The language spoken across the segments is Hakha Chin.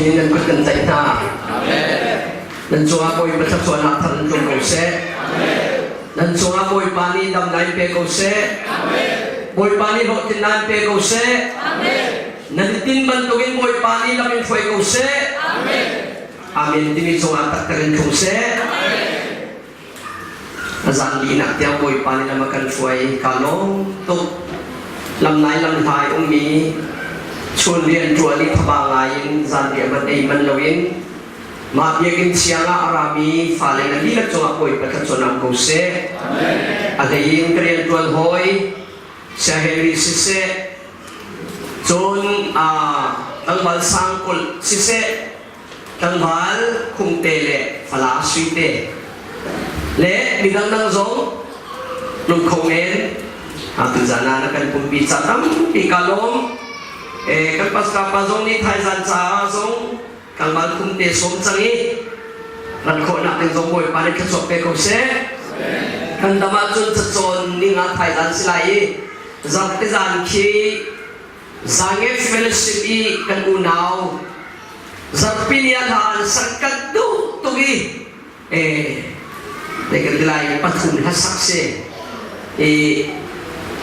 Min nan kut kan tlaih hna. Nan cungah Bawipa thluachuahnak thar in tlung ko seh. Nan cungah Bawipa nih damnak in pe ko seh. Bawipa nih hlawhtlinnak in pe ko seh. Nan i tin bantukin Bawipa nih lam in hruai ko seh. Amen timi cungah taktak in tlung seh. A zan linak tiang Bawipa nih lam a kan hruai. Kaa lawm tuk. Lamnai lamhlai ummi chun rian ṭuan i thaba ngai in zanriah man ei man loin mah biakinn thiang ah a rami fale na dihlak cungah Bawipa thluachuah ko seh. A hlei in ka rianṭuan hawi Saya Henry siseh, cun tlangval Sangkulh siseh, tlangval Khumte le Fala Suite le midang dang zong lungkho men tuzan ah na kan pumpi ca tampi ka lawm. Kan pastor pa zong nih thaizan caah zong tlangval Khumte sawm cang i rat khawhnak ding zong Bawipa nih thluachuak pe ko seh. Kan dam ahcun cacawn ning ah thaizan si lai i zarhte zan khi Zange Fellowship i kan unau zarhpi ni ah hla an sak kan duh tuk i eh kan ti lai pathum hla sak si i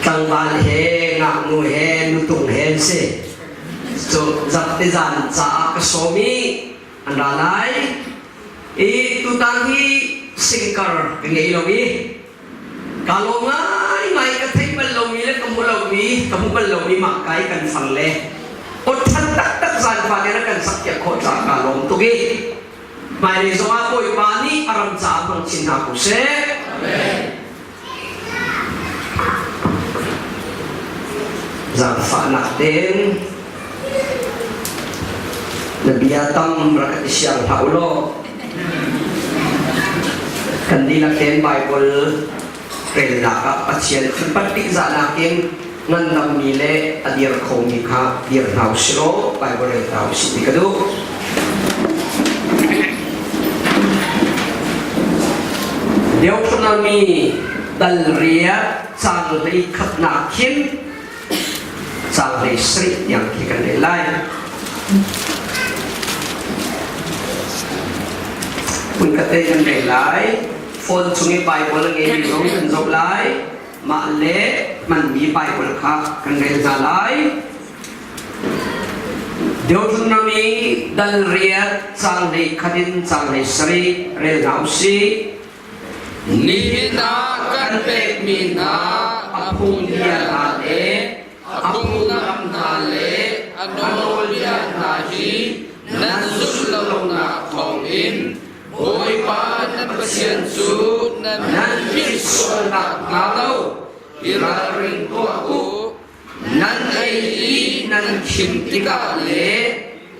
tlangval he ngaknu he nutung he an si. Cu zarhte zan caah ka sawm i an ra lai. I tutan hi singkar ka ngei lo i Ka lawm ngaingai ka theih bal lomi le ka hmu lomi ka hmu bal lomi mah kai kan fang le awṭhan taktak zaanfa te na kan sak piak khawh caah kaa lawm tuk i hmailei zongah Bawipa nih a ram caah hmang chin hna ko seh. Zaangfahnak tein na bia tam rak ka ti siang hlah u law Kan dihlak tein Baibal relnak ah Pathian upat ṭihzahnak in ngandammi le a dir khomi kha dir hna u sih law Baibal rel hna u sih ti ka duh. Deuteronomy dal riat cang hlei khatnak khin cang hlei sarih tiang khi kan rel lai. Hmunkhat te kan rel lai. Phone chung i Bible a ngeimi zong kan zoh lai. Mah le hmanmi Bible kha kan rel hna lai. Deuteronomy dal riat cang hlei khat in cang hlei sarih rel hna u sih. Nihin ah kan pekmi hna a phungbia hna le a phunglam hna le a nawlbia hna hi nan zulh lonak thawngin Bawipa nan Pathian cu nan philh sual nakhnga lo i ralring tuah u. Nan ei i nan khim tikah le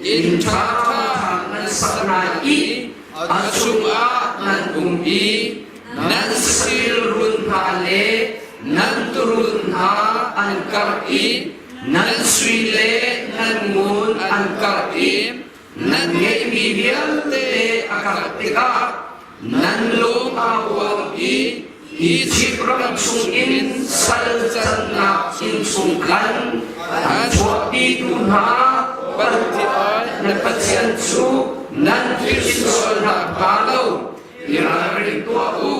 inn ṭhaṭha nan sak hna i a chungah nan um i nan saṭil run hna le nan turun hna an karh i nan sui le nan ngun an karh i nan ngeihmi vialte a karh tikah nan lung aa uam i Izipt ram chungin sal cannak inn chung khan an chuahpitu hna na Pathian cu nan philh sual nakhnga lo i ralring tuah u.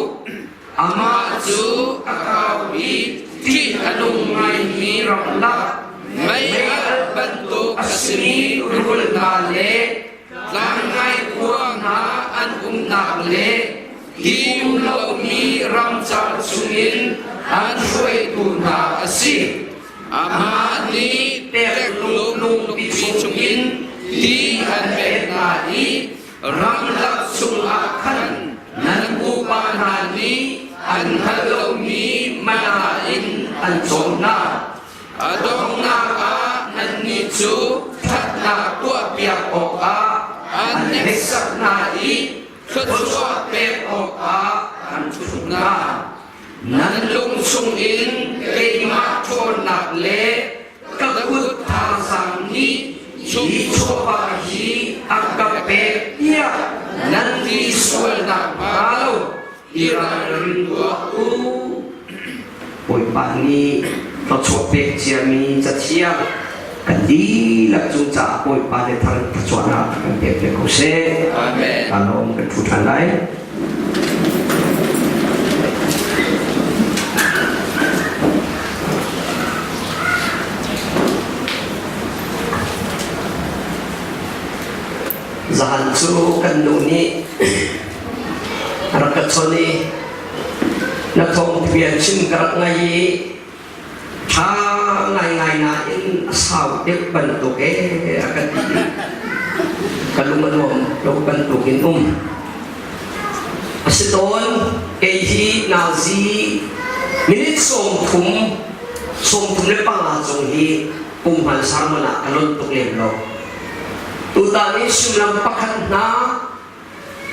Amah cu a kau i ṭih a nung ngaimi ramlak mei-alh bantuk a simi rul hna le tlangngai khua hna an umnak le him lomi ramcar chungin an hruaitu hna a si. Amah nih pek lungpi chungin ti an pek hna i ramlak chungah khan nan pupa hna nih an hngalh lomi mana in an cawm hna. A donghnak ah nannih cu ṭhatnak tuahpiak awkah an hneksak hna i thluachuah pek awkah an ṭhut hna. Nan lung chungin keimah ṭhawnnak le ka kut thazaang nih hi chawva hi a ka pek tiah nan ti sual nakhnga lo i ralring tuah u. Bawipa nih thluachuah pek ciami cathiang. Kan dihlak cung caah Bawipa nih thar thluachuahnak kan pek ve ko seh. Amen. Ka lawm kan ṭhu ṭhan lai. Zahan cu kan nu nih rak ka chawnh i na thawngtha chim ka rak ngai i ṭha ngaingai nain a sau deuh bantuk ee a ka ti i ka lung a nuam lo bantuk in um. A si tawn, kei hi nazi minute 30, 35 cung hi pumhal sermon ah ka lon tuk lem lo. Tutan i sullam pakhat hna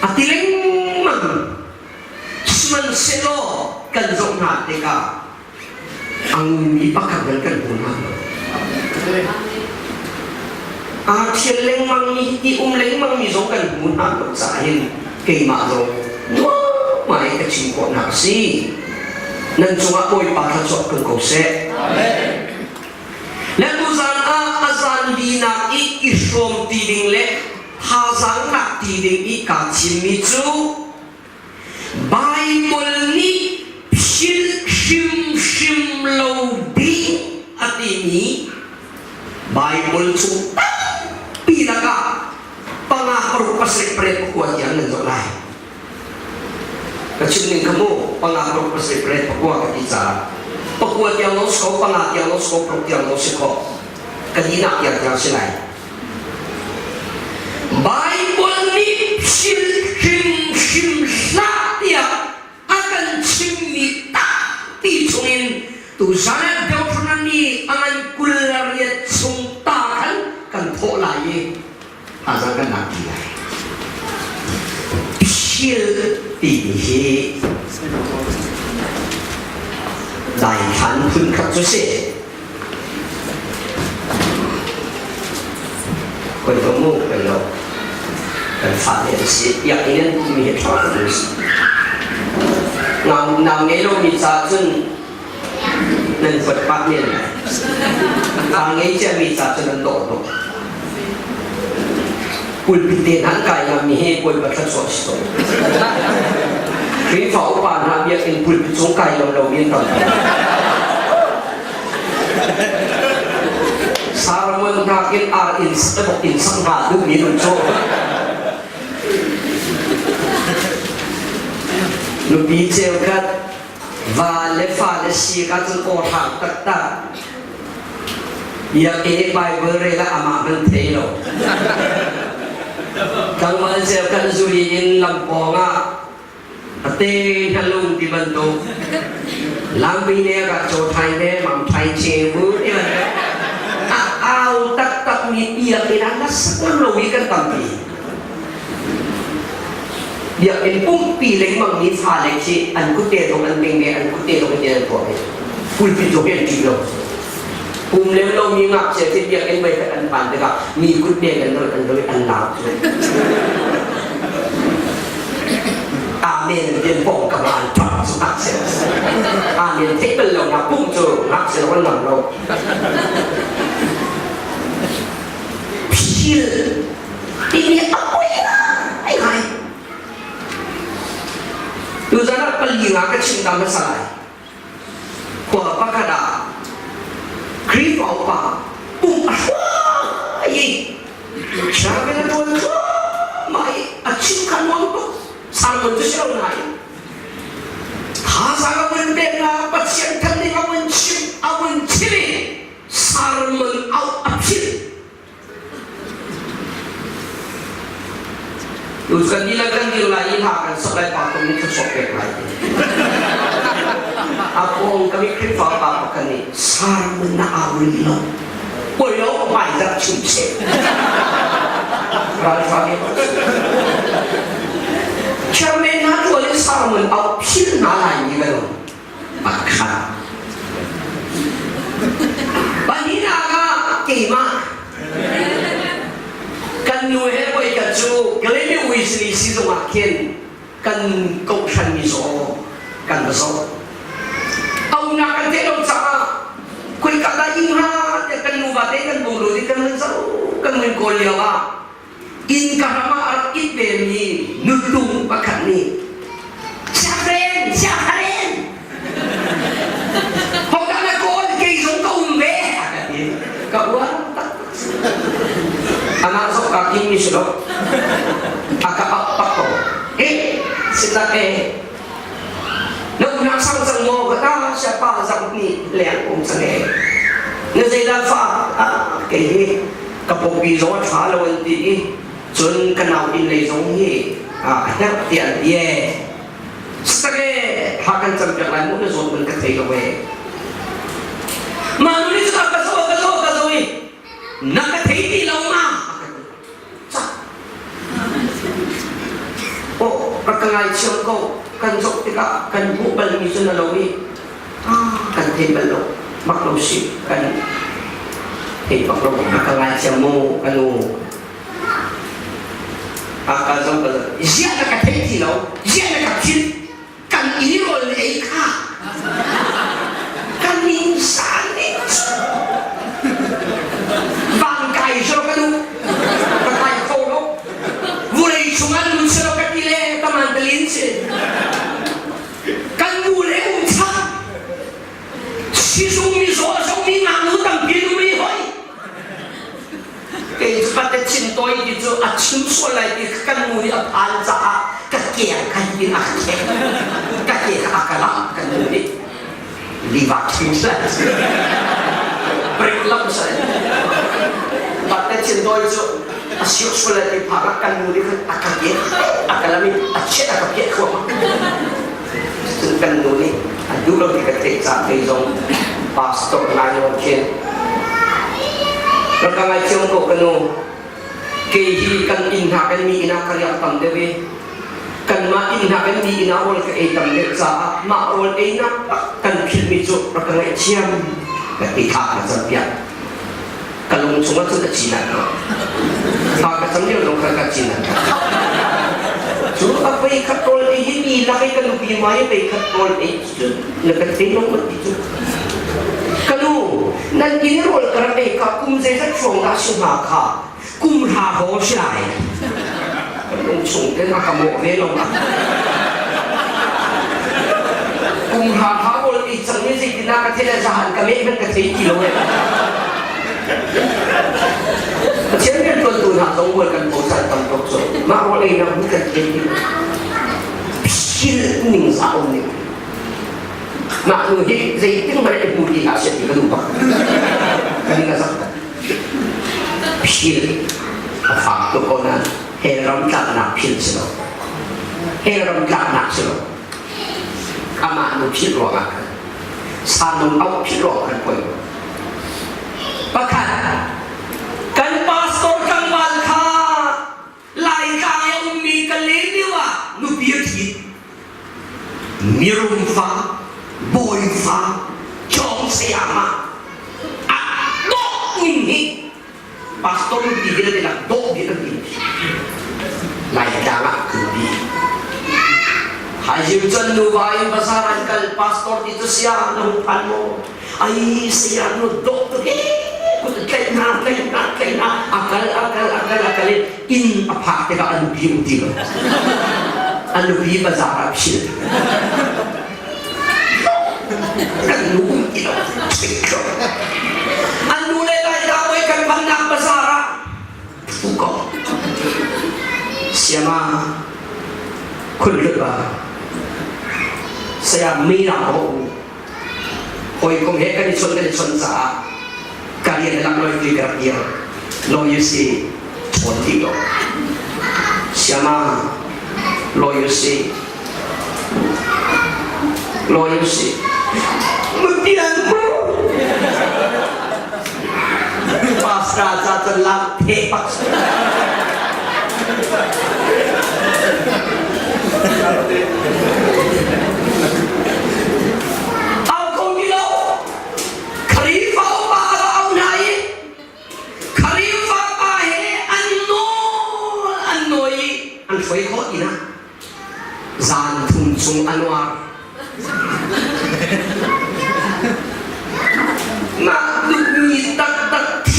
a ti lengmang. Sihmanhsehlaw kan zoh hna tikah a ngumi pakhat hmanh kan hmu hna lo. Aa thial lengmang mi ti um lengmang mi zong kan hmu hna lo caah hin keimah zong nuamai ka chim khawhnak a si. Nan cungah Bawipa thluachuah tlung ko seh. Amen. Le tuzan ah a zan linak i i hrawm ti ding le thazaang lak ti ding i kaa thimmi cu Baibal nih philh hrimhrim lo ding a timi Baibal chung tampi lakah panga paruk pasarih pariat pakua tiang nan zoh lai. Ka chim ning kha mu panga paruk pasarih pariat pakua ka ti caah pakua tiang lo si ko panga tiang lo si ko paruk tiang lo si khawh ka dinak tiang tiang si lai. Baibal nih thil hrimhrim hlah tiah a kan chimmi tampi chungin tuzan Deuteronomy a ngan 28 chung ta khan kan thawh lai i thazaang kan lak ti lai. Phil timi hi daithlan phun khat cu si. Koi ko mu koi lo kan fa le an si biakinn an timi hi ṭha an si. Nau nau ngei lomi ca cun nan huat pah men lai. Fa ngei ciami ca cun an dawh tuk. Pulpit te hna an kai ngammi hi Bawipa thluachuah si ko. Khrihfa upa hna biakinn pulpit cung kai lo lomi an tam. Solomon nakin ar inn sak inn sak hnga duhmi nun cu nupi cheukhat va le fa le si ka cun aw hrang taktak biak i Bible rel ah amah hmanh thei lo tlangval cheukhat zuri in lampawng ah a te hnalung ti bantuk lampi ne ka chaw thai ne mam thai che bu ti bantuk a au taktak mi biakinn ah na sak lo i kan tampi biakinn pumpi lengmang mi fale khi an kut te zong an meng an kut te zong an tuah ve pulpit zong hi an ṭih lo pum lem lo mi ngakchia khi biakinn mei an phan tikah mi kut ne an roi an roi an lau Amen tian pong ka van ṭap cu ngakchia Amen theih bal lo nak pum cu ngakchia lo an lam lo phil timi a poi ngai ngai tuzan ah pali nga ka chim ta hmasa lai Khua pakhat ah Khrihfa upa pum a hruai i Travel a tuan thluahmah i a chim kha nuam tuk sermon cu si lo nain thazaang a vun pek hna Pathian than ding a vun chim a vun chim i sermon auh a philh Tuchan ni le kan dir lai i hla kan sak lai pa tung nih thluachuah pek lai ti. A pawng kami Khrihfa pa pakhat nih sermon na au rih lo. Poi lo hmaizarh chim seh. Ralṭha nih Chairman hna tual in sermon au phil hna lai mi ka lo. Pakhat. Pahnihnak ah keimah. Kan nu he voikhat cu Kalemi Wesley sizung ah khin kan kohhran mizaw kan va zoh. Aunak kan theih lo caah khoika dah ing hnga tiah kan nu va. nuva te kan bung lut i kan hun zoh kan hun kawl lio ah inn ka ram ah a rak it ve mi nutung pakhat nih siakren siakharen hodah na kawl kei zong ka um ve a ka ti. Ka uar tak. Amah zong ka king mi si lo. A ka auh pak ko. Eh, sitak eh. Na unang sang cang maw ka ta siapa zang ni leng um cang e. Na zeidah fa ah kei hi ka pawpi zong a ṭha lo an ti i cun ka nau inn lei zong hi a herh tiah an ti e. Sitak e ha kan cam piak lai mu na zawt man ka thei lo e. Mah nu nih cun a ka zo ka zo ka zo i na ka thei ti lo ma a ka ti. Oh, rak ka ngaithiam ko. Kan zoh tikah kan hmuh balmi cu na lo i kan thei bal lo. Mak lo si kan thei bak lo. Rak ka ngaithiam mu ka nu. A ka zoh ka zoh. Ziah na ka thei ti lo. Ziah na ka philh. Kan i rawl ei kha. Kan ning san ning van kai selo ka duh. Ka kai kho lo. Vulei chungah lut selo ka ti le ka mandalin si. Kan nu le um chak. Sizung mi zaw a zong mi ngaknu tampi an um rih hoi. Kei cu pate chin tawi ti cu a chim sual lai ti kan nu nih a phan caah ka keng kha hitin a ka khek. Ka ke kha a ka lamh kan nu nih. Liva king sa. Break lam sa. Pate chin tawi cu a siok sual lai ti phak ah kan nu nih khan a ka ke a ka lam i a chiat a ka piah thluahmah. Cun kan nu nih a duh lo ti ka theih caah kei zong pastor ngai nawn khin rak ka ngaithiam ko ka nu. Kei hi kan inn hna kan mi inn ah ka riak tam deuh i kanmah inn hna kan mi inn ah rawl ka ei tam deuh caah mah rawl einak kan philhmi cu rak ka ngaihthiam ka ti kha ka campiak. Ka lung chungah cun a cinan ko. Thla ka cam lio zong khan ka cinan. Cu a pei khat rawl ei hi mi lak i ka nupi mai a pei khat rawl ei cu na kan thei lo ti cu. Ka nu, nan inn rawl ka rak ei ka kum zeizat hrawng dah si hnga kha kum hra hrawng si lai. Ka lung chung ten a ka mawh ve lo ma. Kum hra hra rawl ei cang ni zeitinah ka thei le zahan ka meh hmanh ka thei ti lo e. Pathian rianṭuantu hna zong mual kan bochan tam tuk cu mah rawl einak hi kan thei ti phil ning za um ning mah nu hi zeitin hmanh i hmu ti hlah seh ti ka duh bak ka ning a zak phil a fak tuk ko nain hell ram tlaknak phil si lo hell ram tlaknak si lo amah nu philh ruangah khan sanung auh philh ruangah khan poi Pakhat, kan pastor tlangval kha Laitlang i a ummi kan len lio ah nupi a ṭhit. Mirum fa, bawi fa, cawng sayama a dawh ning hi pastor nupi vialte lak dawh bik an ti. Laitlang ah nupi. Haizim cun nuva in bazar an kal pastor ti cu sia na hung phan maw? Ai saya nu dawh tuk he kut tlaih hna tlaih hna tlaih hna a kal a kal a kal a kal i inn a phak tikah a nupi um ti lo. A nupi bazar ah phil. Kan nu um ti lo. An nu le lai dawei kan pannak bazar ah thu ko. Siama khun hlut ba. Saya mi na ko. Hawikom he kan i chawnh kan i chawnh caah ka rian a lang lo ti ka rak dir. Lawyer si ṭhawn ti lo. Siama lawyer si lawyer si Mutian mu Pastor ca cun lang the pak Au ko ti lo. Khrihfa upa a va au hna i Khrihfa pa he an nawl an nawi i an hruai khawh ti na. Zan thum chung a nuar. Mah duhmi taktak thi.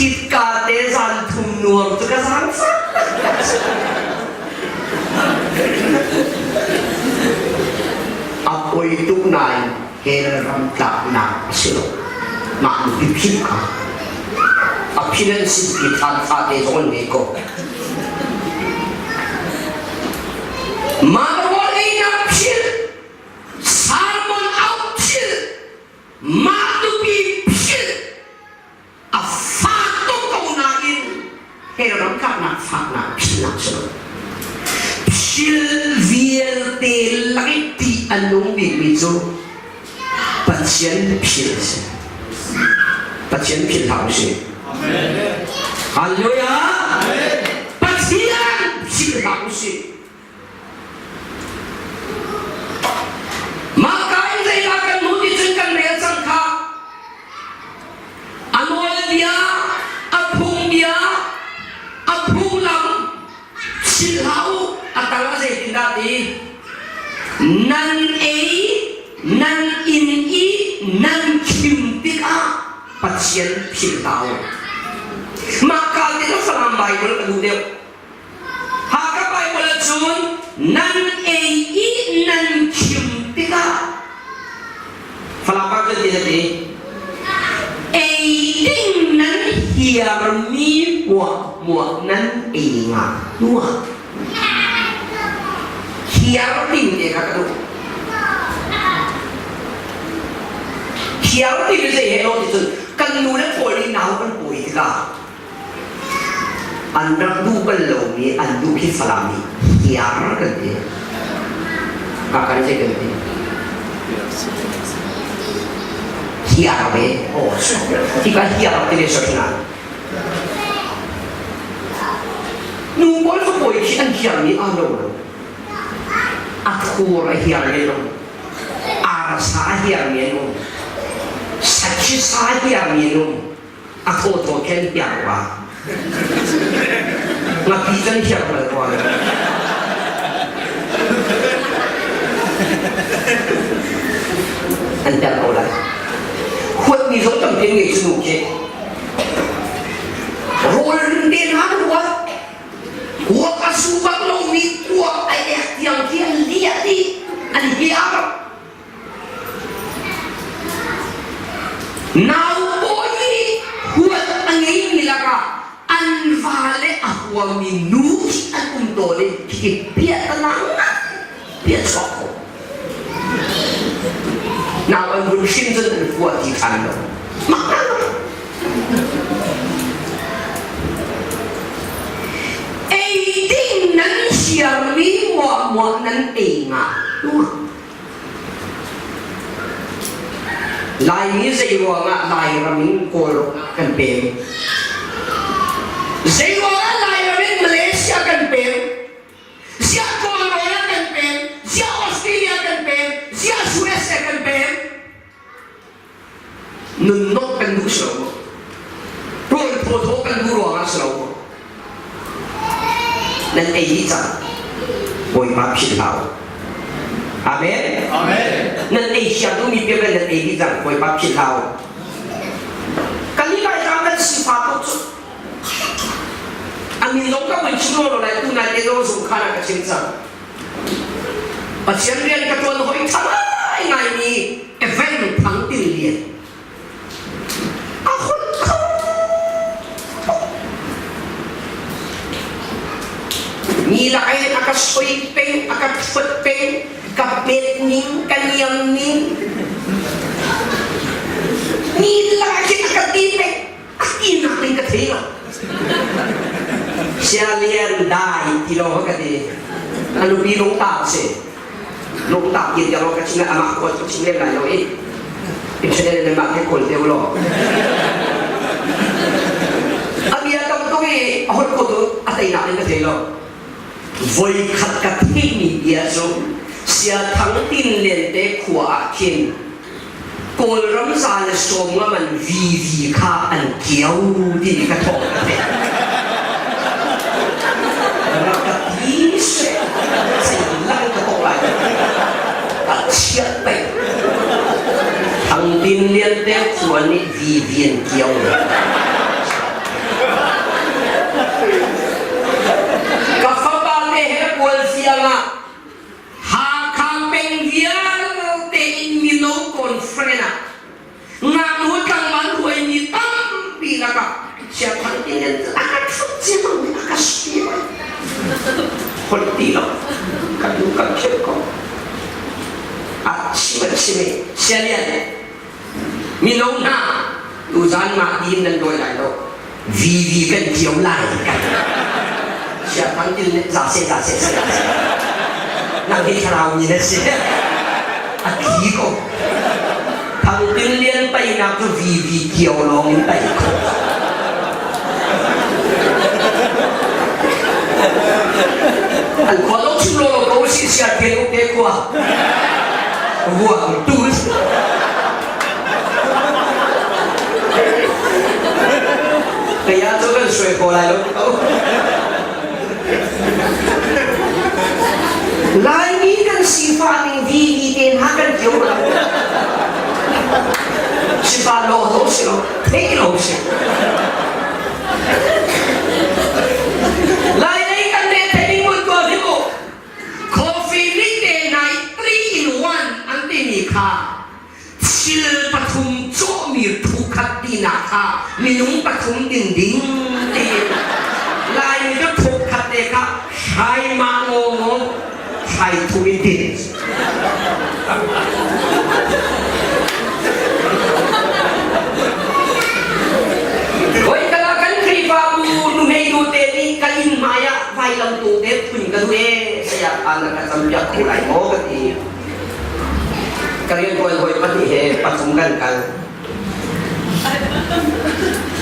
Poi tuk nain hell ram tlaknak a si lo. Mah nupi philh kha a phil an si ti than fa te zong an ngei ko. Mah rawl einak philh, salmon auh philh, mah nupi philh a fak tuk ko nain hell ram tlaknak faknak philhnak si lo. Thil vialte lak i ṭih a nung bikmi cu Pathian philh a si. Pathian philh hlah usih. Hallelujah! Pathian philh hlah usih. Mah ka in zeidah kan hmuh ti cun kan rel cang kha. A nawlbia, a phungbia, a phunglam chilh hlah u. A tang ah zeitindah ti? Nan ei, nan inn i nan khim tikah Pathian philh hlah u. Mah ka ti cu Falam Baibal ka duh deuh. Hakha Baibal ahcun nan ei i nan khim tikah Falam Bible ti na ti ei ding nan hiarmi muah nan ei nga nuah hiar ding te kha ka duh hiar ti mi zei he lo ti cun kan nu le pawl nih nau kan pawi tikah An rak duh bal lomi an duh khi Falam nih hiar kan ti. Kakan zei kan ti? Hiar ve. Oh, hika hiar ti le sot na. Nu pawl fapawi khi an hiar mi a lo lo. A thur a hiar mi lo. Arsa a hiar mi an um. Sakhi sa a hiar mi an um. A thawthaw khen piak rua. Ngapi kan hiar bal rua. An piak ko lai. Huat mi zong tampi an ngei cu nu khi. Rawl rin te hna rua. Kuak a su bak lomi kuak a ek tiang khi an liah dih. An hiar. Naupawi nih huat a ngeimi lakah an vale a huami nu khi an um tawn i khi piahtana nganpi a chuak kho. Nau an vun hrin cun an hua ti ṭhan lo. Mah Ei ding nan siarmi muahmuah nan ei ngah. Laimi zeiruangah Lairam in Kawlrawn ah kan pem? Zeiruangah Lairam in Malaysia kan pem? Ziah Kawlrawn ah kan pem? Ziah Australia kan pem? Ziah USA kan pem? Nunnawk kan duh si lo maw? Rawl thawthaw kan duh ruangah si lo maw? Nan ei dih cang. Bawipa philh hlah u. Amen. Amen. Nan ei thiam duhmi piak le nan ei dih cang. Bawipa philh hlah u. Kan i Laitlang kan sifa tuk cu. A min zong ka vun chim lo lai tu nai te zong zung khan ah ka chim cang. Pathian rian ka ṭuan hoi ṭha ngaingaimi Evan Thang Tin Lian a hun kho mi lak in a ka soi peng a ka ṭhuat peng ka pet ning ka niam ning mi lak hin a ka ti peng a tinak ning ka thei lo Sialian dai ti lo ka ti a nupi lungtak si lungtak yin ka ka chim amah ko ka chim lem lai lo i internet le mah ke kawl te lo a bia tam tuk i a holh ko tu a teinak in ka thei lo voi khat ka theihmi bia cu sia thang tin len te khua ah khin Kawlram za le 50 man VV kha an kio ti ka thawng ka theih. Rak ka ti seh, zeilang ka tong lai. Ka chiat pei. Thang Tin Lian te khua nih VV an kio. Ka fapa te he kual siang ah Hakha peng vialte. Holh ti lo. Kan lu kan kheuh ko. A chim a chim i sialian mino hna tuzan mah din nan dawi lai lo. Vivi kan kio lai kan. Sia thang til nih za se za se se za se. Nang hi thlarau mi na si. A thi ko. Thang til lian peinak cu vivi kio lawng in pei kho. An khua lo chim lo lo ko si sia tian uk te khua. Vuang tu. Kaya cu kan suai ko lai lo ko. Laimi kan sifah ning vi vi te hna kan kio lo. Sifah lo lo si lo, thei lo si. Lai lei kan ne thei ding mun ko hi mu. Coffee nih te nai 3 in 1 an timi kha thil pathum cawhmi thukhat tinak kha minung pathum din ding ti Laimi cu thukhat te kha hrai ma ngaw ngaw hrai thum in din. Hoi kala kan Khrihfabu nuhmei nu te nih kan inn hmai ah vailam tung te phun ka duh ee saya pa na ka campiak kho lai maw ka ti. Ka rian tuan hawi pahnih he pathum kan kal.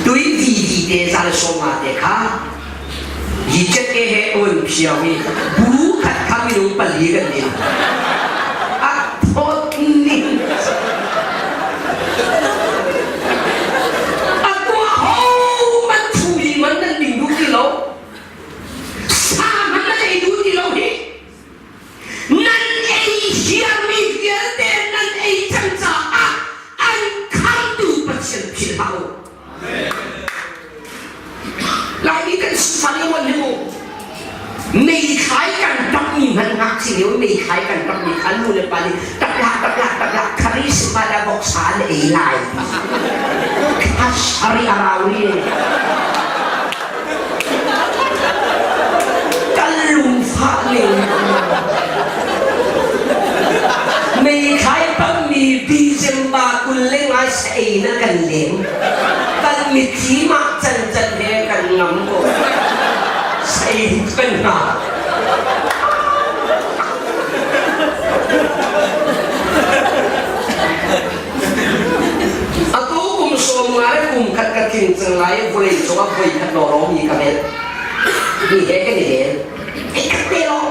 Tui vi vi te zal sawma te kha hi chet ke he un phiau i bu khat kha minung pali kan din. A thawt ning. A tuah ho man thu li man nan ding duh ti lo. Sa man nan ei duh ti lo hi. Nan ei hiarmi vialte nan ei cang caah an khamtu Pathian philh hlah u. Laimi kan sifan i wan hi mu. Meithlai kan tapmi hmanh ngakchia lio meithlai kan tapmi kha nu le pa nih taplak taplak taplak charisma le voksa an ei lai. Khas ari arauri. Kan lungfah ning meithlai pammi December 25 sa ei na kan leng kan mitthli mah can can he kan ngam ko sa ei kan hna. Atu kum 50 le kum khat ka tling cang lai i vawlei cungah voi khat lawlaw mi ka velh. Mi he kan i vel. Ei khat te lawng.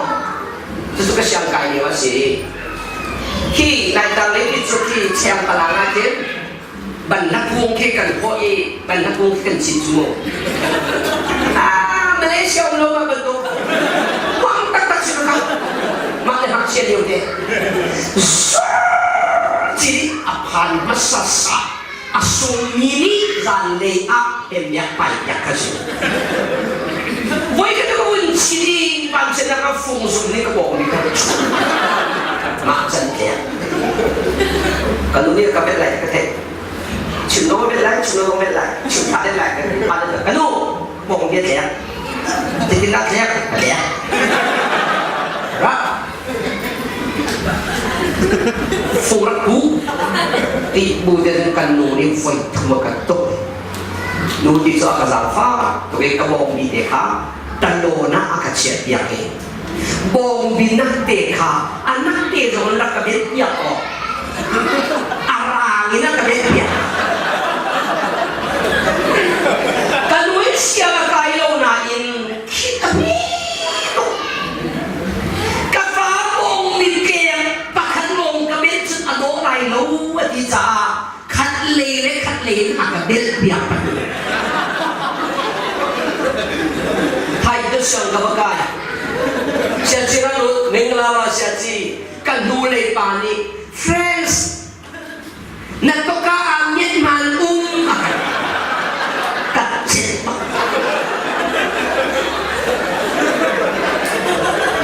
Cucu ka siang kai lio a si. Hi Laitlang lei mi cu khi cheng palang ah khin banhla kung khi kan khawh i banhla kung khi kan cin cu mu. Ah, Malaysia um lo ma bantuk. Huang taktak si ka. Mah le hngakchia lio te. Ci a phan hmasa sa a sungmi nih zanlei ah hemmiak paipiak kha si. Voi ka ka vun chili van se ka fung zung nih ka bawng nih ka mah can tlek. Ka nu nih ka bet lai ka theih. Chim lo bet lai, chim lo bet lai, chim pha den lai, pha den ka nu bawng bia tlek. Titin ah tlek, ka tlek. Ra Fung rak pu ti bu ten kan nu nih voi thum a kan tuk. Nu ti cu a ka zaangfah tuk i ka bawngbi te kha talon ah a ka chiah piak i bawngbi nak te kha a nak te zong in rak ka bet piak awk a rang in a ka bet piak. Ka nu in siang a kai lo nain khit a hmi tuk. Ka fa kong mitleng pakhat lawng ka bel cun a dawh lai lo a ti caah khat lei le khat lei in a ka belh piak pahnih. Thai tu siang ka va kai. Siaci ran ut Mingla siaci kan hnu lei pa nih friends Na toka ah mianhman um a kan kat chet bak.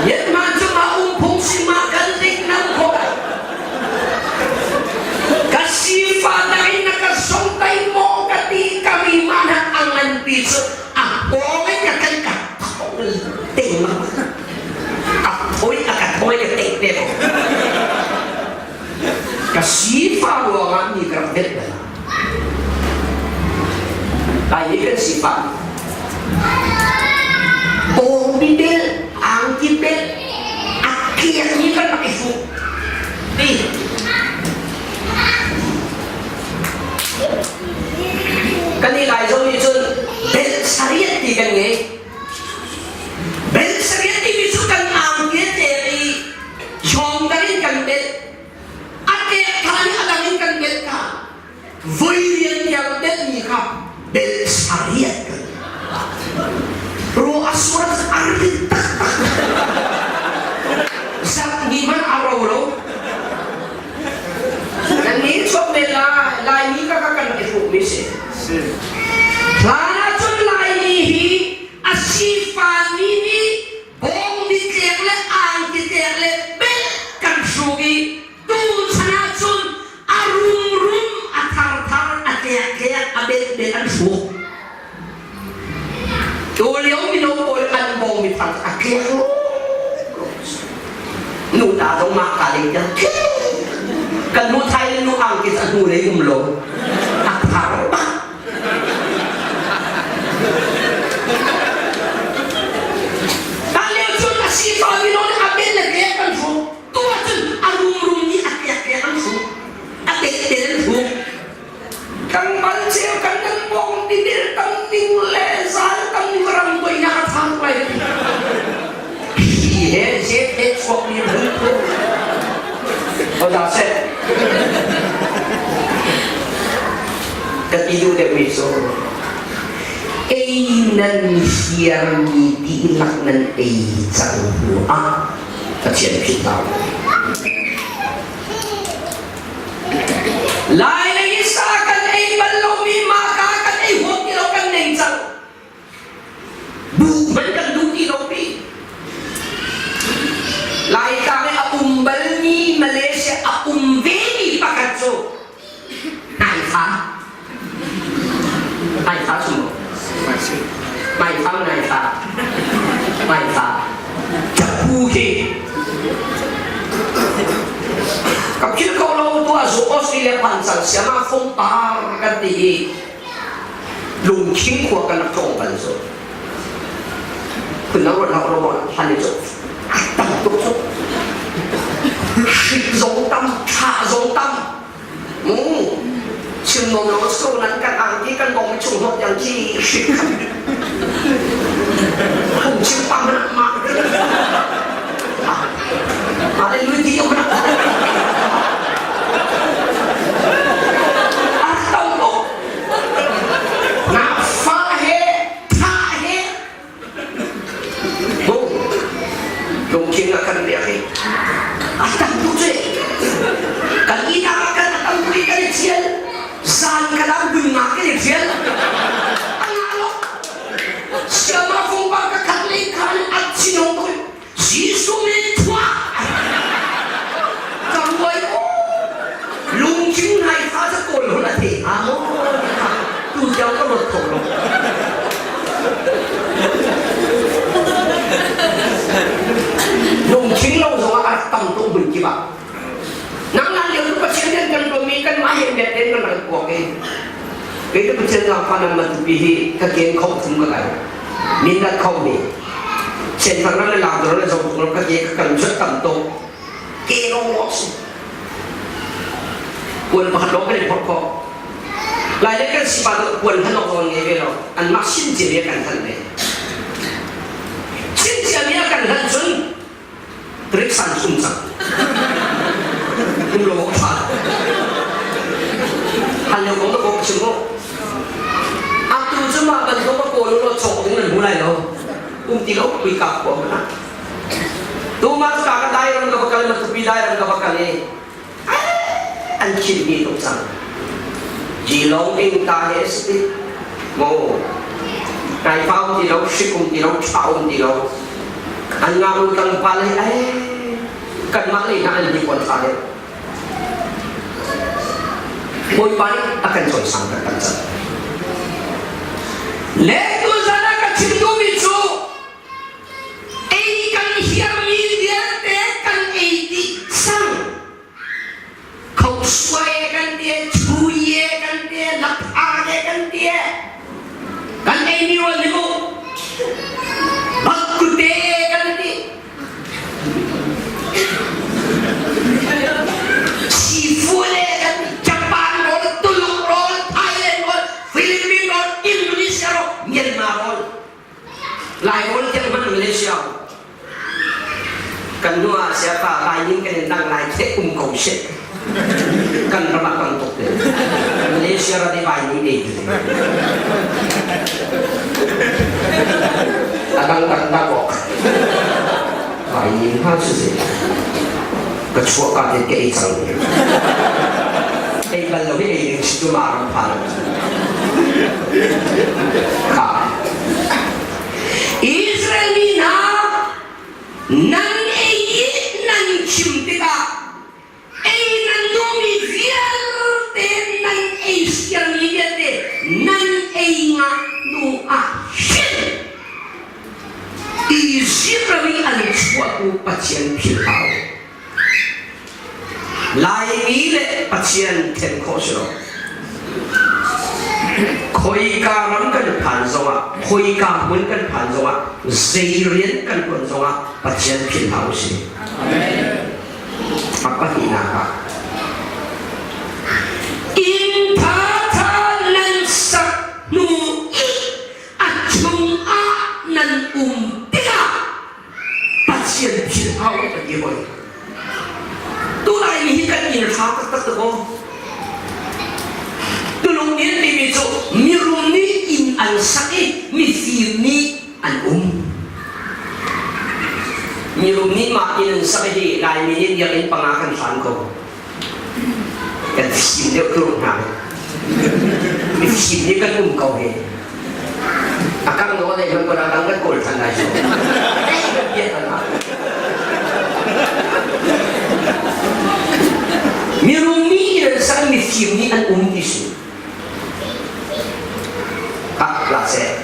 Mianhman cungah um phung si ma kan dik nam khawh ai. Ka sifa dai na ka song tai maw ka ti kami mana angan pi cu a pawng in ka kan ka thong ting ma. Nu ta zong mah ka lei tiang kan nu Thailand nu angki a hnu lei um lo a phar bak. Tan lio cun a si fa mi lo a ben le te kan hru tu ahcun a rum rum nih a tiak tiak an hru a te te an hru kan bal cheu kan nan bong ti dir tam ning le zal tam ram koi na ka thang lai hi he je he chuak mi hun thu o da se ka ti duh deuh mi cu ei nan hiarmi dihlak nan ei cang hnu ah Pathian philh hlah u. Lai lei sa kan ei bal lomi mah ka kan ei huam ti lo kan nei cang. Duh hmanh kan duh ti lo pi. Laitlang i a um balmi Malaysia a um vemi pakhat cu Naifa. Naifa cu maw? Naifa naifa. Naifa. Capu khi ka philh ko lo tu a zu Australia phan cang siama fung par kan ti i lungkhing khua kan rak tlawng bal cu phun dang ruat hlah ro hlan i cu a tam tuk cu hrik zong tam thla zong tam mu chim nom lo so nan kan angki kan bong chung hnok yang khi hrik hung chim pang na ma ma le lui ti na a tam tuk na fa he tha he bu lungthin a kan biak i a tam tuk cu kan inn ah kan tam tuk i kan i thial zan kan ah vun nga kan i thial a nga lo siama fungpa ka khat le khan a chinong tuk Jesuh min thuah ka ruai lungthin nai fa ca kawl hon a thei hnga maw tu tiang ka ruat kho lo. Lungthin lo zong ah a rak tam tuk hmun kip ah. Nang nan lio tu Pathian rian kan tuanmi kan mah he met in kan rak kuak i kei tu Pathian zaangfah nan man tupi hi ka ken kho thum ka kai min dat kho mi senthang ran le lam le zo tuk ka ke ka kan zat tam tuk ke lo lo si kuan pakhat lo kan i phorh khawh lai le kan sipa tu kuan han ok zawn nge ve lo an mah sin cia mi kan hlan ve sin cia mi kan hlan cun Rik san sum cang um lo awk tha han lio kong na kong chim ko atu cu mah bantuk a kawl lo chok ding nan hmu lai lo um ti lo pui ka ko mana tu ma ka ka dai ram ka bakal ma tupi dai ram ka bakal e an khin ni tuk cang Jilong ing ta he si mo kai pau ti lo hrik um ti lo tha um ti lo an ngaknu tlangval he ai kanmah lei hna an hnipuan tha deuh Bawipa nih a kan cawisang kan kan cang le tuzan ah ka chim duhmi cu ei kan hiarmi vialte kan ei dih cang Khosuai kan ti chuye kan ti lakphake kan ti kan ei mi rual ni mu bakkute kan ti seafood kan Japan roll Tuluk roll Thailand roll Philippines roll Indonesia roll Myanmar roll Lai rawl tiang hmanh Malaysia kan hnu ah siapa lai ning kan in dang lai the um ko she kan ram ah tam tuk te Malaysia ra di vai ning ei adang dang da kok vai ning ha chu se ka chuah ka te ke ei cang ei bal lo hi ei ding si tu ma ram pha kha Israel mi hna nan ei i nan chim tikah ei nan duhmi vialte nan ei siangmi vialte nan ei ngah hnu ah hin Izipt ram i an chuahtu Pathian philh hlah u. Laimi le Pathian then khawh si lo. Khoika ram kan phan zongah, khoika hmun kan phan zongah, zei rian kan tuan zongah Pathian philh hlah usih. A pahnihnak ah inn tha tha nan sak hnu i a chungah nan um tikah Pathian philh hau kan ti hoi. Tulai mi hi kan inn tha taktak tak aw. Tulung nih an timi cu mirum nih inn an sak i mifim nih an um. Mirum nih mah inn an sak hi Laimi nih biakinn panga kan hlan ko. Kan fim deuh tluk hna. Mifim nih kan um ko hi. A kang no le hman ko dang kan kawl than lai so. Mirum nih inn an sak mifim nih an um ti si. Ah, la seh.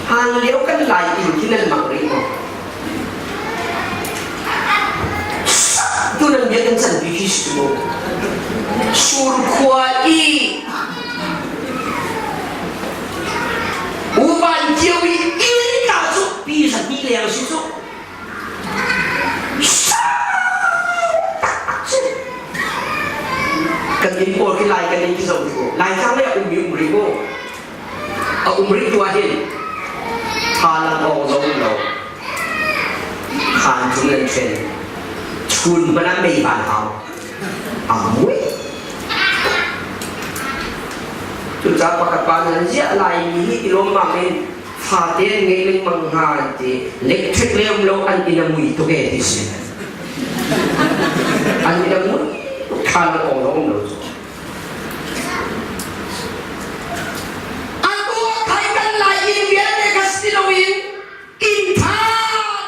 Hlan lio kan Lai inn khi nan mang rih maw? Tu nan bia kan can pi khi si mu. Surkhua i uvan kio i inn ka cu pi zahnih leng si cu. Kan inn pawl khi lai kan inn khi zoh rih Lai tlang lei a um mi um rih mu. A um rih tu ah hin tha lang awng zo um lo. Khan chung nan ṭhen. Chun hmanh ah mei van hau. A mui. Cucaah pakhat pa nan ziah lai mi hi i lawm mang in fate an ngei lengmang hnga an ti electric le um lo an inn a mui tuk e ti si an inn a mui thlan a kong um lo cu Atu ah thai kan lai inn vialte kha si loin inn tha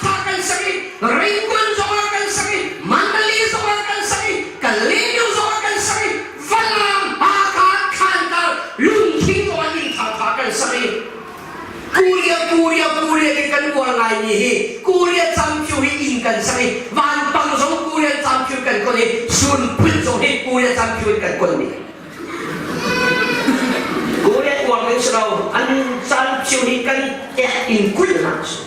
tha kan sak i Ringun zongah kan sak i Mandalay zongah kan sak i Kalaymyo zongah kan sak i Falam Hakha Khantar Lungthing zongah inn tha tha kan sak i Korea Korea Korea ti kan uar ngaimi hi Korea campiu hi inn kan sak i vanpang zong Korea campiu kan kon i sunput zong hi Korea campiu in kan kon mi Korea uar ning si lo an campiu hi kan ek in kulh nak si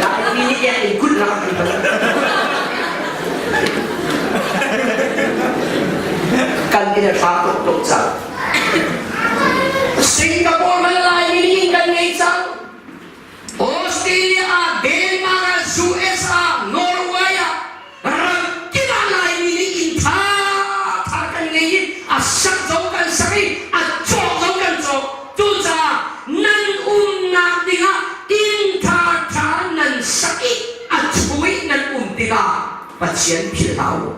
Laimi nih ek in kulh nak kan kan in a tha tuk tuk cang Singapore man Laimi nih kan ngei cang. Australia ah, Denmark ah, US ah, Norway ah ram kip ah Laimi nih inn tha tha kan ngei i a sak zong kan sak i a cawk zong kan cawk. Cucaah nan umnak dingah inn tha tha nan sak i a chung i nan um tikah Pathian philh hlah u.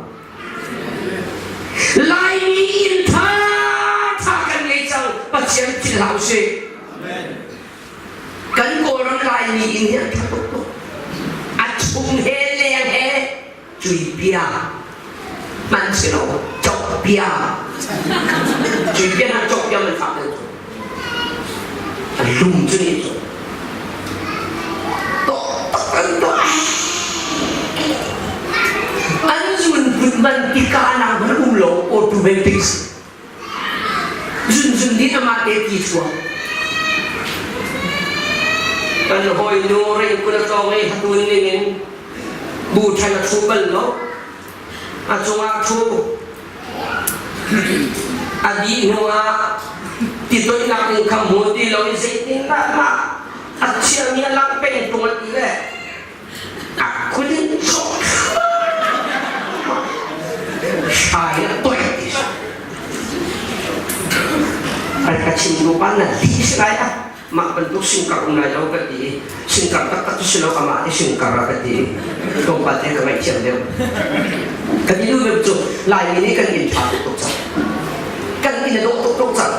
Laimi inn ṭha ṭha kan ngei cang Pathian philh hlah usih. Kan Kawlram Laimi inn hi an ṭha tuk tuk. A chung he leng he cui bia hman si lo cok bia cui bia hna cok bia man fak deuh a lung cu nih cu An zunput man tika nang man um lo automatic si. Zunzun din ama te ti chuak. Kan hoi nu ring kun a tawng i hatun ning in bu than a thu bal lo. A cungah thu a dih hnu ah ti toihnak in kham hu ti lo i zeitindah mah a chiami a lang peng tung a ti le a khulin chok hrai a toih ti ai ka chim nu pa na li si lai a mah bantuk singkar um lai lo ka ti singkar taktak cu si lo amah te singkar a ka ti tlawmpal te ka ngaihthiam deuh kan i duh cu Laimi nih kan inn ṭha tuk tuk cang kan inn a dawh tuk tuk cang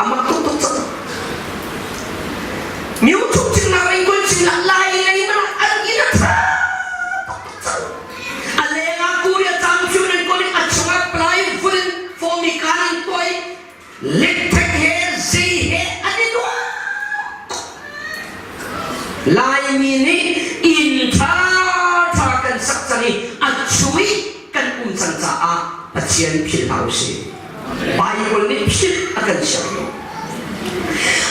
a mak tuk tuk cang Myothuk cingnak ringkun cingnak lai lei mana an inn a ṭha tuk tuk cang a leng ah Korea cangcu nan kawl i a chungah plywood formica nan tuai Lekthek he zei he an i nuam. Laimi nih inn ṭha ṭha kan sak cang i. um cang caah Pathian philh hlah usih. Bible nih philh a kan siang lo.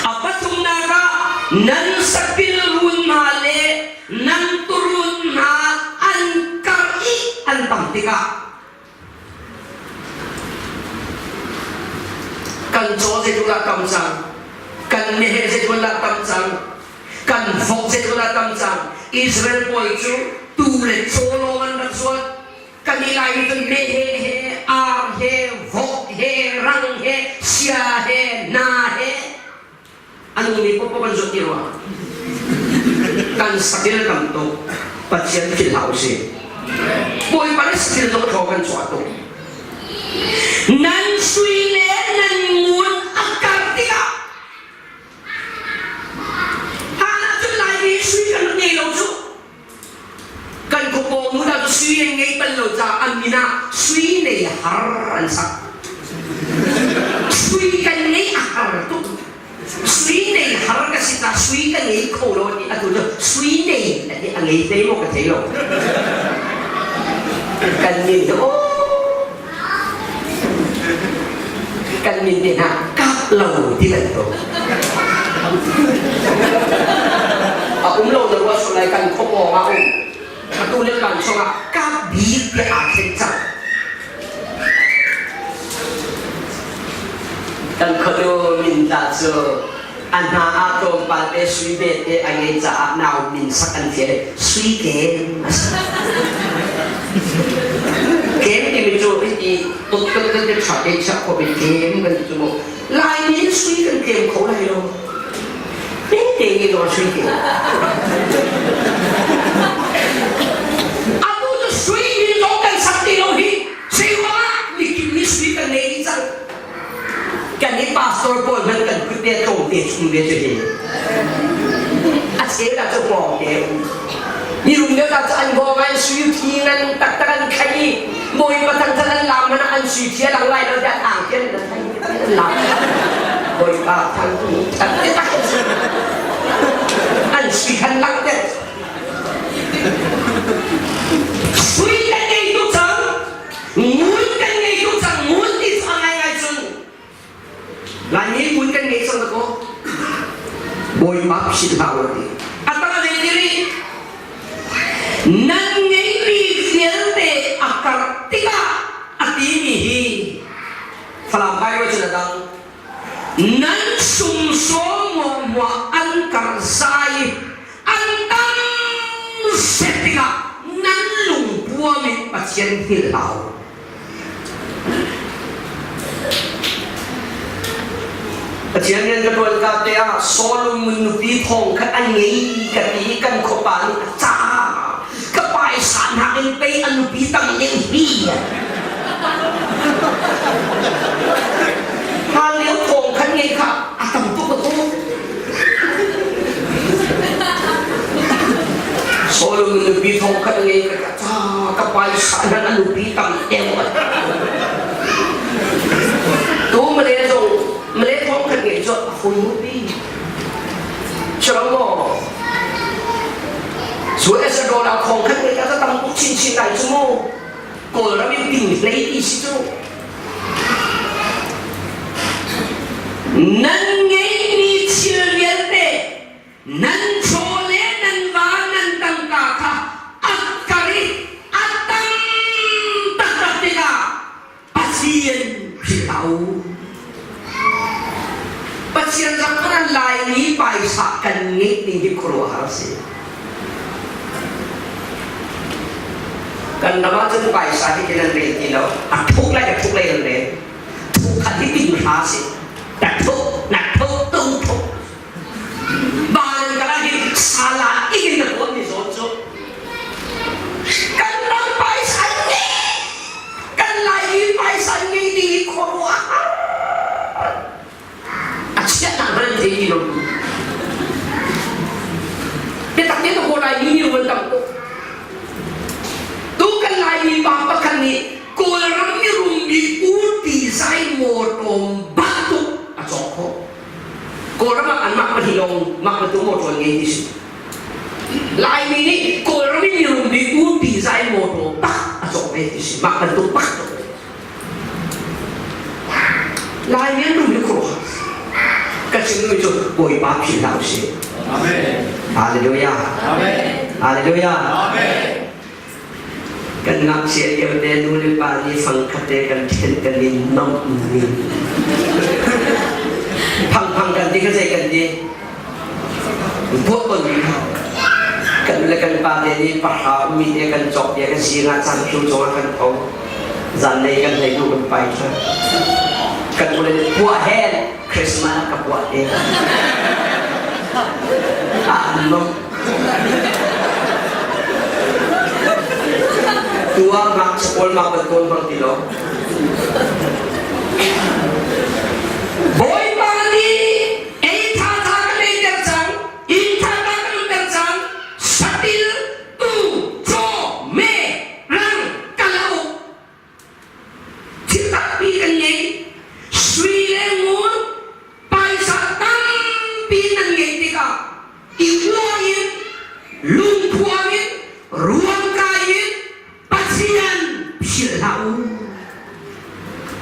A pathumnak ah nan satil run hna le nan turun hna an karh i an tam tikah kan caw zeitluk dah tam cang, kan meheh zeitluk dah tam cang, kan vok zeitluk dah tam cang. Israel pawl cu tuu le caw lawng an rak zuat. Kan i lai cun meheh he, ar he, vok he, rang he, sia he, na he, a nungmi paohpaoh kan zuat ti rua. Kan satil tam tuk. Pathian philh hlah usih. Bawipa nih satil zong thaw kan chuah tuk. Nan sui le nan ngun a kar tikah hlan ahcun Laimi sui kan rak ngei lo cu. Kan khuapaw nu hna cu sui an ngei bal lo caah an min ah sui nei har an sak. Sui kan ngei a har tuk. Sui nei har ka si ta sui ka ngei kho lo ti atu cu sui nei a ti a ngei te maw ka thei lo. Kan min cu aw kan min te hna kap lo ti bantuk. A um lo na ruah sual lai kan khua pawng ah um. Atu le kan chungah kap bik tiah aa thlen cang. Kan khuanu min ta cu a hna ah tlawmpal te sui bet te a ngei caah nau min sak an fial i sui kem a si. Kem timi cu hiti tuk tuk tuk tuk ṭha te chiah khawh in kem kan ti cu mu. Laimi in sui kan kem kho lai lo. Tete ni lawng sui kem. Atu cu sui min zong kan sak ti lo hi. Zeiruangah mikim nih sui kan ngei dih cang. Kan i pastor pawl hmanh kan kut te tlawm te chung ve cu hi. A cheu dah cu pawng te um. Mirum deuh dah cu an bawng an sui thi ngan taktak an khai i Bawipa thangthat an lam man ah an sui thi a lang lai lo tiah tang tian an thai an lam. Bawipa thang that te tak an sui khan lang te. Sui kan ngei tuk cang. Ngun kan ngei tuk cang. Ngun ti cu a ngaingai cun Laimi ngun kan ngei cang dakaw. Bawipa philh hlah u ti. A tang a zei rih. Nan ngeihmi vialte a karh tikah a timi hi Falam Bible cun a dang. Nan sumsaw muahmuah an karh zai i an tam set tikah nan lungpuam in Pathian hngilh hlah u. Pathian rian ka ṭuan ka te ah Solomon nupi thong kha an ngei ka ti i kan khuapa nih a ca ka paisa nakin pei a nupi tam deuh hi. Hlan lio thong khan ngei kha a tam tuk a tu. Solomon nupi thong khat ngei ka ca ka paisa nan a nupi tam deuh Tu Malay zong Malay thong khat ngei cu a fui nupi. Churang maw? US dollar thong khat ngei ka tam tuk chinchin lai cu mu. Kawlram in ting hlei ti si cu. Nan ngeihmi thil vialte nan chaw le nan va nan tangka kha a kar i a tam taktak tikah Pathian philh hlah u. Pathian ram an Laimi paisa kan ngeih ning hi khuaruahhar a si. Kan ram ahcun paisa hi tin an rel ti lo. A thuk lai a thuk lai an rel. Thuk khat hi ting hra si. Na thuk, na thuk, tung thuk. Baan kala hi sala ikin na tuan mi zawn cu. Kan ram paisa nih kan Laimi paisa ngei ding hi khuaruahhar. A chiahnak hmanh an thei ti lo. Biatak te ko Laimi nih ruan tam tuk. Tu kan Laimi pa pakhat nih Kawlram mirum bik U Ti Zai mawṭawm bantuk a cawk khawh. Kawlram ah anmah pahnih lawng mah bantuk mawṭaw an ngei ti si. Laimi nih Kawlram i mirum bik U Ti Zai mawṭaw tak a cawk ve. ve ti si mah bantuk bak tuk. Lai men rum hi khuaruah ka chimmi cu Bawipa philh hlah usih. Amen. Hallelujah. Amen. Hallelujah. Amen. Kan ngakchia lio te nu le pa nih fangkhat te kan ṭhen kan in nomh ni. Phangphang kan ti kha zei kan ti? Buah ton mi kha. Kan le kan pa te nih pahra ummi te kan cawk bia kan zing ah caan hlu cungah kan tho. Zanlei kan hlei hnu kan pai kha. Kan ule nih puah he Christmas ah ka puah te. Ah, nom. Tu ah ngakchia pawl mah bantuan hmang ti lo. Bawipa nih ei tha tha kan eiter cang, inn tha tha kan umter cang, satil, tuu, caw, me, rang, kalauk, thil tampi kan ngei. Sui le ngun, paisa tampi nan ngeih tikah i uah in, lungthuam in, ruamkai in Pathian philh hlah u.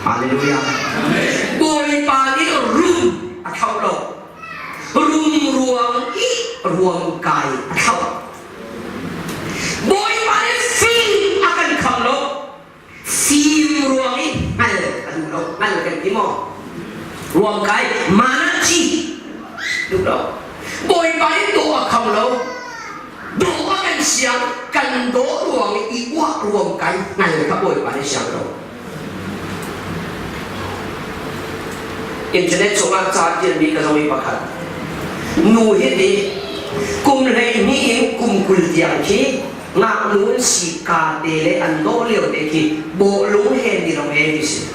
Hallelujah. Bawipa nih rum a thlauh lo. Rum ruang i ruamkai a thlauh. Bawipa nih fim a kan kham lo. Fim ruang i hngal a duh lo. Hngal kan ti maw? Ruamkai mana ci duh lo. Bawipa nih dawh a kham lo. Dawh a kan siang, kan dawh ruang i uah ruamkai hngal kha Bawipa nih siang lo. Internet cungah ca tialmi ka zong i pakhat. Nu hi ti kum 12 in kum 20 tiang khi ngaknu an si ka te le an dawh lio te khi bawhlung he ni lo he ti si.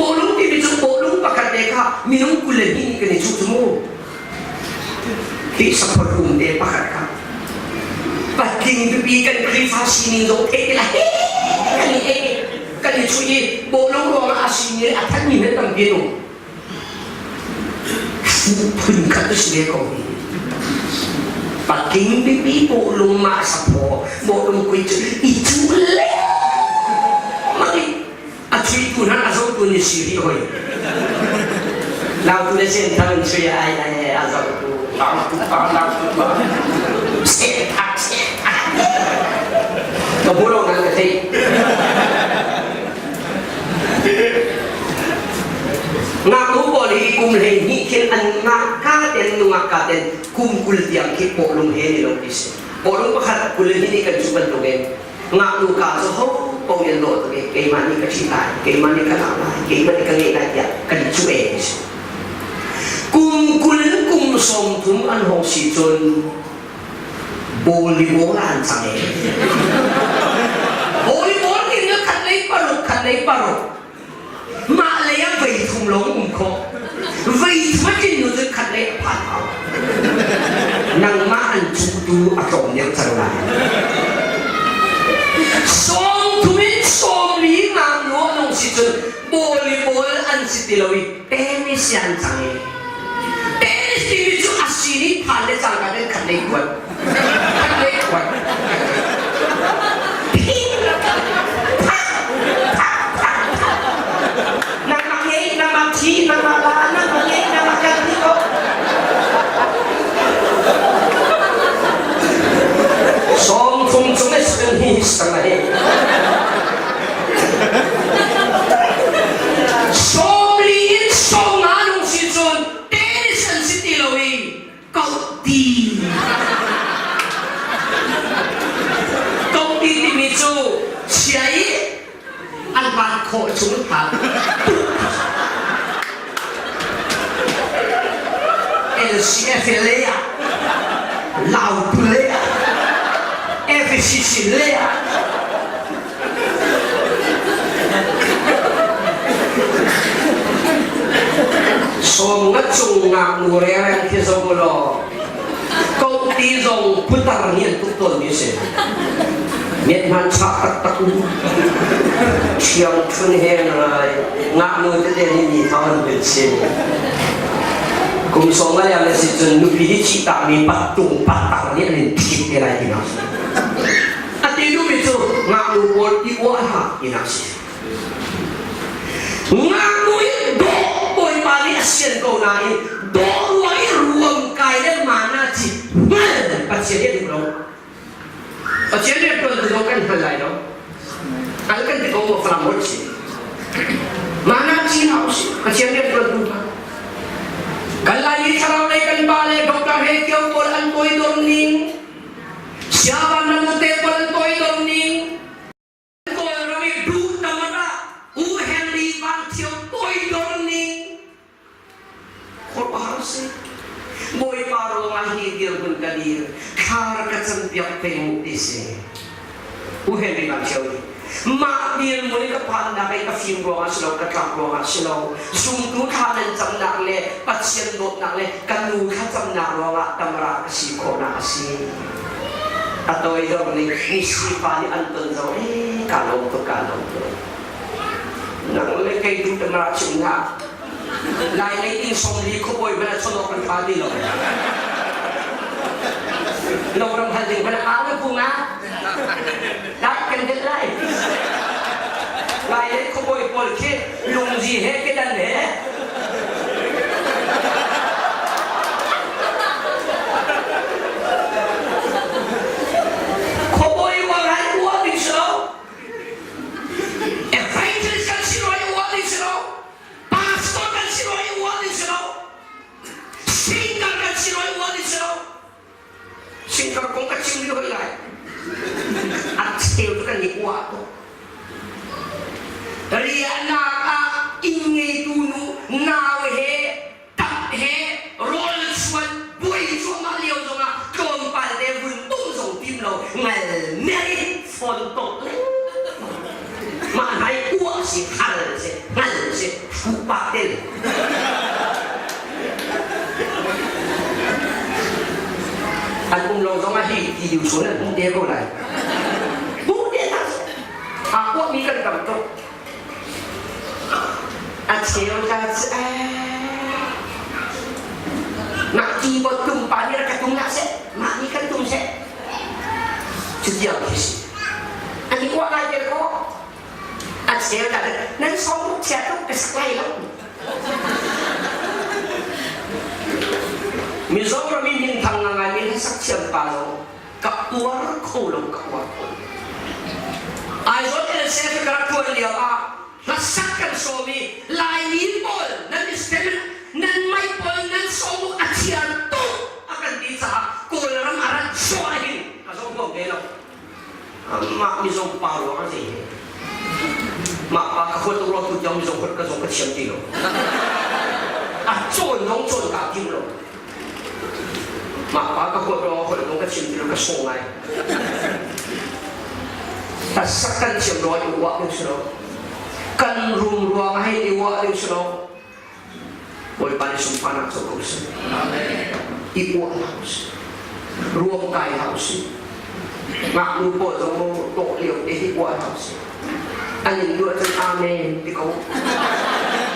Bawhlung timi cu bawhlung pakhat te kha minung 22 nih kan i cuh cu mu. Hi saphot um te pakhat kha patling pipi kan Khrihfa sining zong theih ti lai kan i ei kan i chuih i bawhlung ruangah a sining le a thatmi hmanh tampi an um. Phun khat a si ve ko. Patling pipi bawhlung mah saphaw bawhlung kui cu i cuh lengmang i A chuihtu hna a zohtu nih si rih hoi. Lautu le senthang in sui ai ai a zohtu. Lautu pa lautu pa. Sehthak sehthak. Ka bulo nan ka thei. Ngaknu pawl hi kum 12 khin an ngak ka ten nungak ka ten kum 20 tiang khi pawlung he ni lo ti si. Pawlung pakhat kul hi ni kan cu bantuk in ngaknu ka cu ho ko in lawh tuk i keimah nih ka ṭhit lai keimah nih ka lak lai keimah nih ka ngeih lai tiah kan i cuh e Kum 20 kum 30 an hong si cun volleyball an cang e volleyball ti na khat lei paruk khat lei paruk mah lei ah vei thum lawng um khawh vei thum a tlin nu cu khat lei a phan hau nangmah an cuhtu a tlawm deuh cang lai 30 in 40 ngaknu an hung si cun volleyball an si ti lo i tennis an cang e tennis timi cu a si ni phan le cangka in khat lei kuat khat lei kuat Nangmah ngei, nangmah thi, nangmah la, nangmah ngei, nangmah kan ti ko. 30 cung le sun hi sang a hi. 40 in 50 lung si cun tennis an si ti lo i Kohti. Kohti timi cu chia i an van khawh chung hna. LCF le ah, Lautu le ah, FCC le ah, 50 cung ngaknu rengreng khi zoh u law kohti zong putar nih an tuk tawnmi a si. Miat hman chah taktak u. Ṭhiang ṭhun he ngai ngaknu tete nih mi thau an bin sin. Kum sawm a liam le si cun nupi hi thih takmi pattung patang nih an in ṭhit te lai ti hna. A ti duhmi cu ngaknu pawl i uah. Ngaknu i dawh Bawipa nih a sian ko nain dawh ruang i ruamkai le mana ci hngal Pathian nih a duh lo. Pathian rianṭuan tu zong kan hngal lai lo. Kal kan ti ko maw Falam holh si. Mana ci hlah usih. Pathian rianṭuan tu hna. Kan lai i thlarau lei kan pa le Dr. He Kio pawl an toidor ning, Siavan Ramute pawl an toidor ning, Kawlram i duh tamar ah U Henry Van Thio toidor ning khuaruahhar si. Bawipa ruangah hi dirhmun ka dir, thla ka campiak peng ti si. U Henry Van Thio nih mah dirhmun i ka phannak i ka fim ruangah si lo, ka tlak ruangah si lo, zumtu thla nan camnak le Pathian dawtnak le ka nu thlacamnak ruangah tamra ka si khawhnak a si. A toidor ning misifa nih an ton zo ee kaa lawm tuk kaa lawm tuk. Nang le kei duh tamra chim hlah. Lai lei inn 40 khuabawi hmanh ah chawnh awk kan ṭha ti lo. Loram hal ding hmanh ah na pung ah dah kan delh lai. Lai lei khuabawi pawl khi lungzi he kedan he khuabawi uar hai uar ding si lo. Evangelist kan si rua i uar ding si lo. Pastor kan si rua i uar ding si lo. Singer kan si rua i uar ding si lo. Singer kong ka chim rih hoi lai. A cheu cu kan i uah tuk. Riahnak ah inn ngeitu nu nau he tap he rawl chuan buai cuahmah lio zongah tlawmpal te vun tum zong tim lo ngal mer in phone tongh lengmang. Mah hna i uah si hal si hngal si phupa tel. An um lo zongah hi ti diu chun an um te ko lai. Bu te hna aa uahmi kan tam tuk. A cheu ta cu mah ti bot tum pa nih rak ka tum hlah seh, mah nih kan tum seh. Cutiang khi si. An i uah lai te ko. A cheu ta nan song chia tuk ka sak lai lo. Mizoram i minthang ngangai mi hlasak thiam pa lo ka uar kho lo ka uar kho. Aizawl LCF ka rak tuan lio ah hlasak kan sawm i Laimi pawl nan statement nan mei pawl nan sawm a thiar tuk a kan ti caah Kawlram a rat chuah hin ka zong huam ve lo. Mah Mizo pa ruang a si. Mah pa ka huat tuk rua tu tiang Mizo huat ka zong ka thiam ti lo. A cawn zong cawn kaa tim lo. Mah pa ka huat ruang holh zong ka chim ti lo ka sung ngai. Hlasak kan thiam ruang i uah ding si lo. Kan rum ruang hei i uah ding si lo. Bawipa nih sunparnak co ko seh. I uah hlah usih. Ruam kai hlah usih. Ngaknu pawl zong tawh lio te hi uah hlah usih. An in duh ahcun amen ti ko.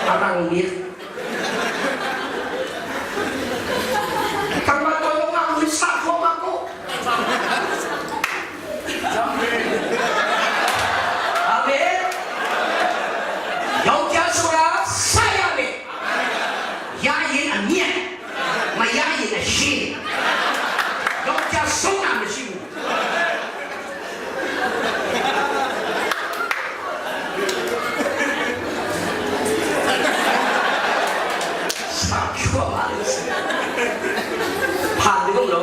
A rang bik. Tlangval pawl zong ngaknu hi sah thluahmah ko. Amen. Yokia sura saya me. Ya yin a mian. Ma ya yin a shi. Yokia sona me shi. Sa khua ma Phan ding lo.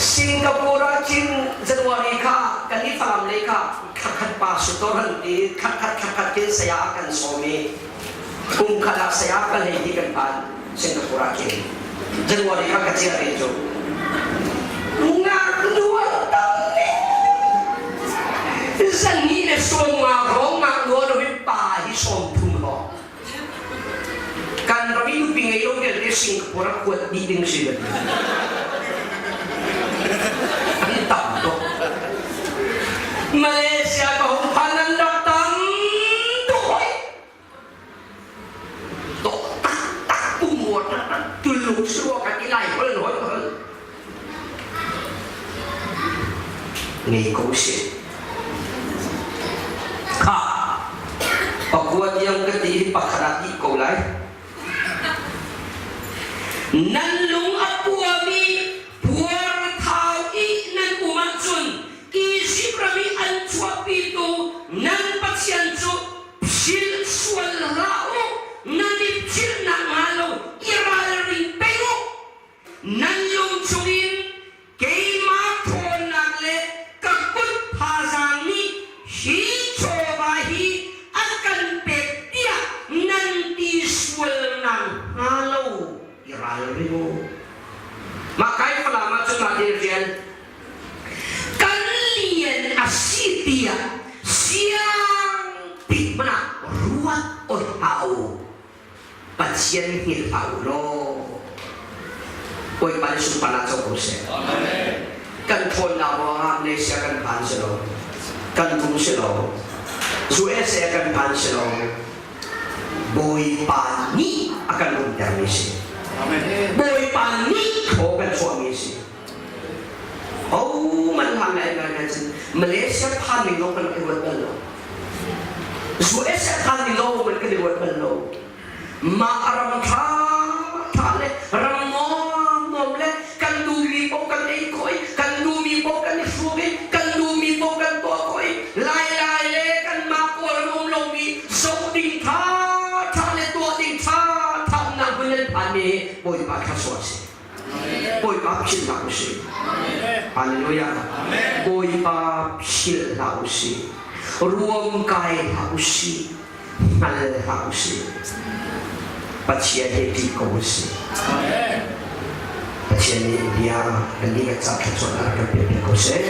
Singapore ah chin January kha kan i Falam lei kha thlakhat pa sutor han ti thlakhat thlakhat kin saya a kan sawm i kum khat ah saya kan hei ti kan phan Singapore ah khin January kha ka chiah ve cu ngaknu an tam zan ni le sawm nga hrawng ngaknu an um i pa hi 30 hrawng Kan ram i nupi ngei lo vialte Singapore ah kuat dih ding si kan An tam tuk. Malaysia ka hung phan an rak tam tuk hoi. Dawh taktak pumua taktak tuluk surua kan i lai hol hol hol. Ngei ko sih. Nan lung a puami puarthau i nan um ahcun Izipt ram i an chuahpitu nan Pathian cu philh sual hlah u, nan i philhnak hnga lo i ralring peng u. Nan lung chungin keimah ṭhawnnak le ka kut thazaang nih hi chawva hi a kan pek tiah nan ti sualnak hnga lo i ralring u. Mah kai Falam ah cun mah ti rian kan lian a si tiah siang bik hmanh ah ruat oi hlah u. Pathian hngilh hlah u law Bawipa nih sunparnak co ko seh. Kan ṭhawnnak ruangah Malaysia kan phan si lo, kan rum si lo, USA kan phan si lo, Bawipa nih a kan rumtermi si. Bawipa nih thaw kan chuahmi si. Oh, man hlan lai ngai ngai cun Malaysia phan ning lawng kan i ruat bal lo. US phan ning lawng man kan i ruat bal lo. Mah ram tha tha le ram nuam nuam le kan duhmi paoh kan ei khawh i kan duhmi paoh kan i hruk i kan duhmi paoh kan tuah khawh i lai lai le kanmah Kawl um lomi zoh ding tha tha le tuah ding tha tha umnak hmun nan phanmi Bawipa thluachuah a si. Bawipa philh hlah usih. Hallelujah. Bawipa philh hlah usih. Ruam kai hlah usih. Hngal hlah usih. Pathian he ṭih ko usih. Pathian nih bia kan nih kan ca thluachuahnak kan pek ko seh.